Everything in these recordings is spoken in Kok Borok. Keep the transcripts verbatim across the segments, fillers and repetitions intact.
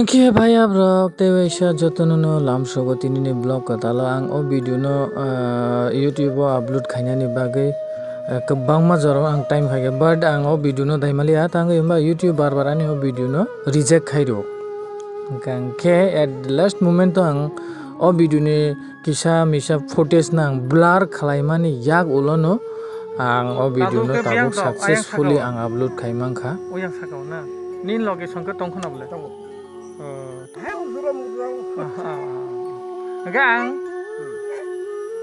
Khe bhaiya brok tei waisa jotono no lamsogo tinini vlog kwtalo ang o video no, ah, YouTube o upload khainani bagwi, ah, kwbangma jora ang time khaikha, but ang o video no daimaliya tangwi hwnba YouTube bar bar ani o video no reject khairo. Hwnkhe at the last moment o ang o video ni kisa misa footage no ang blur khlaimani yak ulo no ang o video no tabuk successfully ang upload khai mankha. Uyang sakao na. Nini location khe tongkha na bole? Oh. Aha. Hwnkhe ang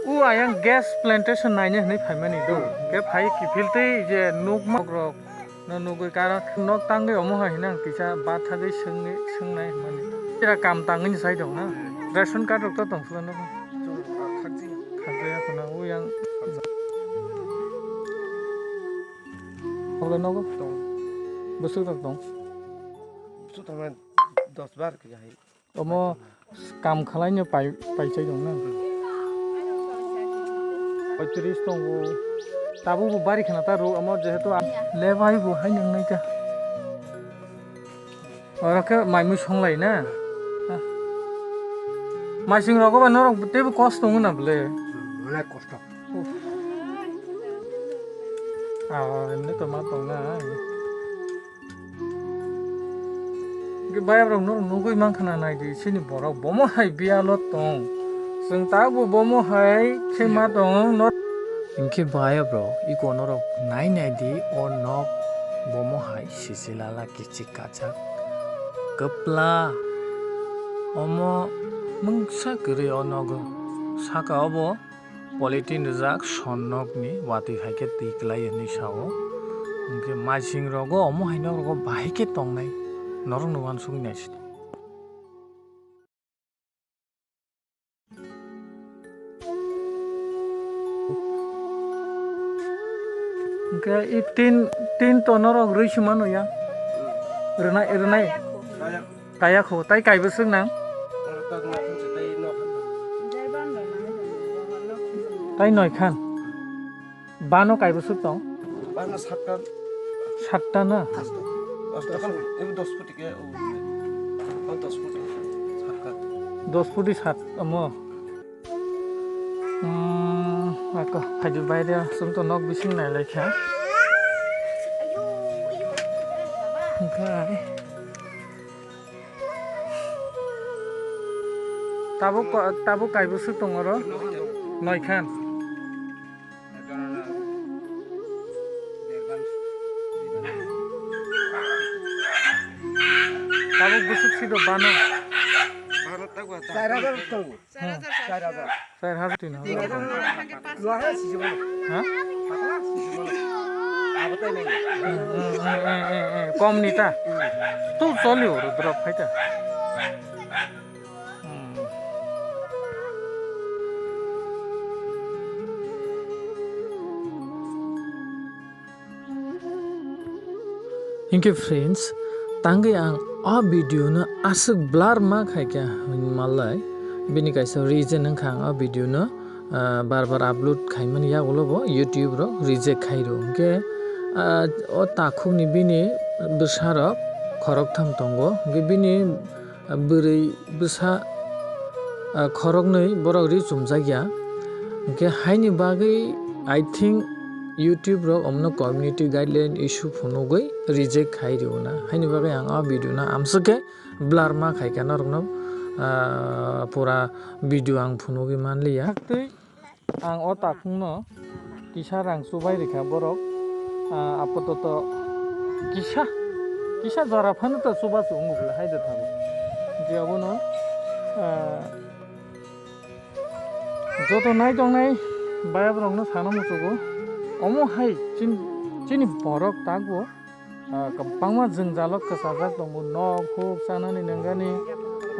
u ayang gas plantation naina hinwi phaimani do. Hwnkhe phai kiphil tei je nukma rok no nugwi karon nok tangwi omo hai hinang kisa bathagwi swngni, swngnai hwnmani. Ira kam tangwi ni sai dong na. Ration card rok to tong phla no. Khakjaya khuna uyang. Obo nogo? Tong. Bwswk rok tong? Bwswk tong, dos bar khe hai. Omo kam khalai no pai, paichai tong na. Poitris tongo. Tabuk bo bari khana ta ro, omo jehetu a-, le bai bo hai nang nai ta. Oro khe mai mui songlai na. Maising rogo ba norok teibo kosto wngwi na bwle. Onek kosto. Ah, emni to ma tong na. Hwnkhe bayap rok norok nugwi mankha na naidi, chini borok bomo hai biyalo tong. Chwng tabukbo bomo hai khe ma tong no. Hwnkhe bayap rok iko norok nai naidi o nok bomo hai sijilala kichik kachak. Kwpla omo mungsa kwrwi o nogo. Saka obo polythene rijak sonnokni watwi hai khe twi kwlai hwnwi sao. Hwnkhe maising rogo omo hai nok rogo bahai khe tongnai norokno uansukwi naisidi. Hwnkhe i tin, tin to norok rwi se mano ya. Rwnai, rwnai. Kaya kho, tai kaibo swk nang? Tai noi khan. Bano kaibo swk tong? Bano satta. Satta na? Asto. Asto khan, ebo dos phuti khe, o, o dos phuti, satta. Dos phuti sat, omo. Hmm, ako, phaidi baire, chwng to nok bising nai lai kha. Hwnkhe. Tabuk ko-, tabuk kaibo swk tong oro? Noi khan. Tabuk bwswk si do bano? Char hajar tongo. Hmm. Char hajar. Char hajar tin hajar. Luaha sijimano. Ha? Pakla sijimano. Abo tai nai. Hmm, hmm, hmm, hmm, hmm, hmm. Kom ni ta? Hmm. Tu choli oro drop khai ta. Hmm. Hinkhe friends, tangwi ang o video no aswk blur ma khaikha hwnmalai, bini kaisa reason wngkha ang o video no, ah, bar bar upload khaimani yagulo bo YouTube rok reject khairo. Hinkhe, ah, o takhukni bini bwsarok khoroktham tongo, hinkhe bini bwrwi bwsa, ah, khoroknwi borok ri chumjakya. Hinkhe haini bagwi, I think, YouTube rok omno community guideline issue phunugwi reject khai rwna. Haini bagwi ang o video no amswk khe blur ma khaikha norokno, ah, pura video ang phunugwi manliya. Tei ang o takhukno kisa rang chubai rikha borok, ah, apatot kisa, kisa jora phano ta chubachu wngo bwle hai da thago. Je abono, ah, joto nai tongnai bayap rokno sana muchugo. Omo hai chin-, chini borok takbo, ah, kwbangma jwngjalo kwchajak tongo, nok huk chanani nangani,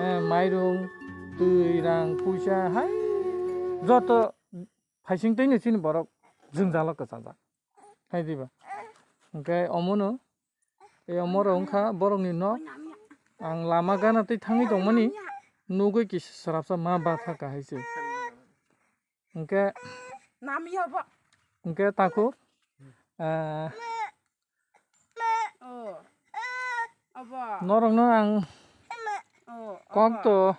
eh, mairung, twi, rang, puisa hai joto phaising twi no chini borok jwngjalo kwchajak. Hai diba? Hinkhe omono, e omoro wngkha borokni nok. Ang lama gana twi thangwi tongmani nugwi kisa srapsa ma batha kahai se. Hinkhe, hinkhe takhuk, ah, norokno ang Kok to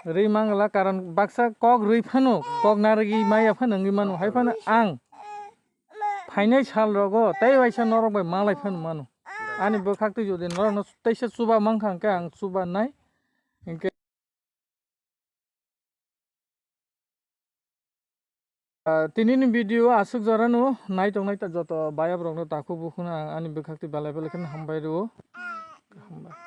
rwi mangla, karon baksa kok rwi phano, kok narwgwi maya phano wngwi mano. Hai phano ang phainai sal rogo tei waisa norok bai malai phano mano. Ani bwkhak twi jodi norokno teisa chuba mankha hwnkhe ang chuba nai. Hwnkhe, ah, tinini video aswk jorano nai tongnai ta joto bayap rokno takhuk bukhukno ang ani bwkhak twi belai belai kheno hambai rwo. Hambai.